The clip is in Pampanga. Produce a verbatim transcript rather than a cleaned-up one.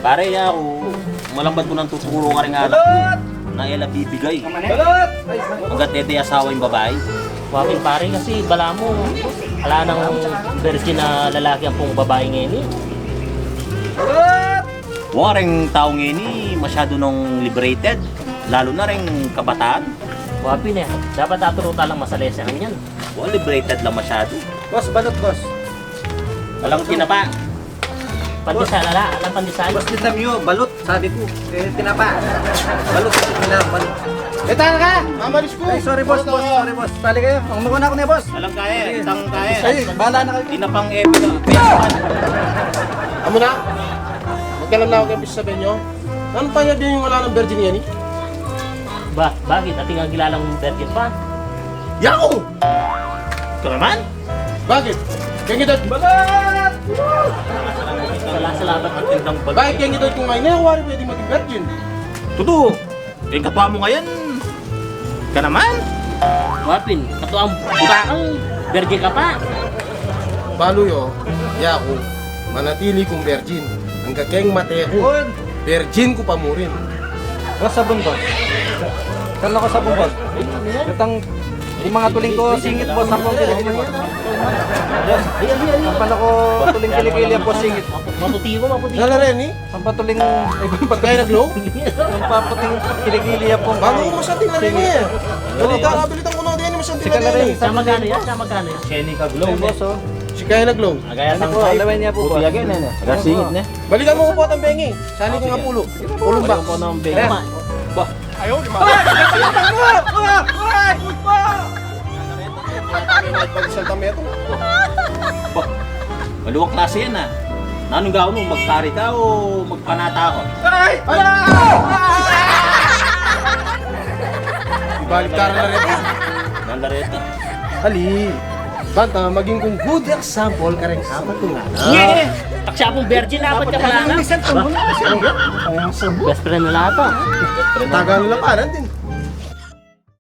Pare, aku, malambat ku nang tuturo karing anak ku na e la bibigay. Balut! Ay, anggat e de asawa ing babai. Wa pin, pare, kasi balamu ala nang virgin a lalaki ampong babai ngeni. Balut! Wa, reng tau ngeni masyadu nang liberated, lalu na reng kabataan. Wa pin e, dapat aturu ta lang masalese kanyan. Wa, liberated la masyadu. Boss, balut, boss. Alang tinapa. Pandesal, ala, alang pandesal. Boss, tinda mu, balut, sabi ku. E, tinapa. Balut, tinda, balut. E, tara ka! Mamalis ku! Ay, sorry, boss, boss, sorry, boss. Sali kayu. Ang mauna ku ne, boss. Alang kae, itang kae. Ay, bahala na kayu. Tinapang epi na. Amu na? Magkalam na aku keng bisa sabian yu. Nanu taya dinan ing ala nang virgin ngeni? Ba, bakit? Atin kang kilalang virgin pa? Yaku! Ka naman? Bakit? Keng edad, balut! Sala-, salamat. Bakit keng edad ku ngeni, e ku wari pwedeng maging virgin? Tutu! Keng katua mu ngeni, ka naman? Wa pin, katuang butakal, virgin ka pa. Balu yu, yaku, manatili kung virgin angga keng mate ku. Virgin ku pa murin. Boss, sabun, boss. Saan na ku sabun, boss? Itang, ing manga tuling ku singit, boss, ampong kilikili, boss. Boss, ampong ku tuling kilikili, boss, singit. Maputi ku, maputi. Nala reni? Ampong tuling, ay, ampong tuling. Kaya na glow? Ampong tuling kilikili, ampong. Balu ku masanting na reni e. Balita, nabilitan ku na reni, masanting na reni. Sa magkano yan? Sa magkano yan? Seneca Glow, boss, o. Si kaya na glow. Agaya tang po, lawen niya po, boss. Agaya singit ne. Balikan mu ku pa itang bengi. Sali ku nga pulu. Pulu ba? Pulu ba? Ayaw, di ma. Ba, maluwang klase yan, a. Nanung gawan mu, magpari ka o magpanata ka? Ay! Ay! Ibalik ka na reta. Nanda reta. Ali. Banta, maging kung good example kareng apat kung anak. Ye! Pag siya pong virgin, apat ka pala anak. Best friend na lahat, a. Tagal na pa, nandin.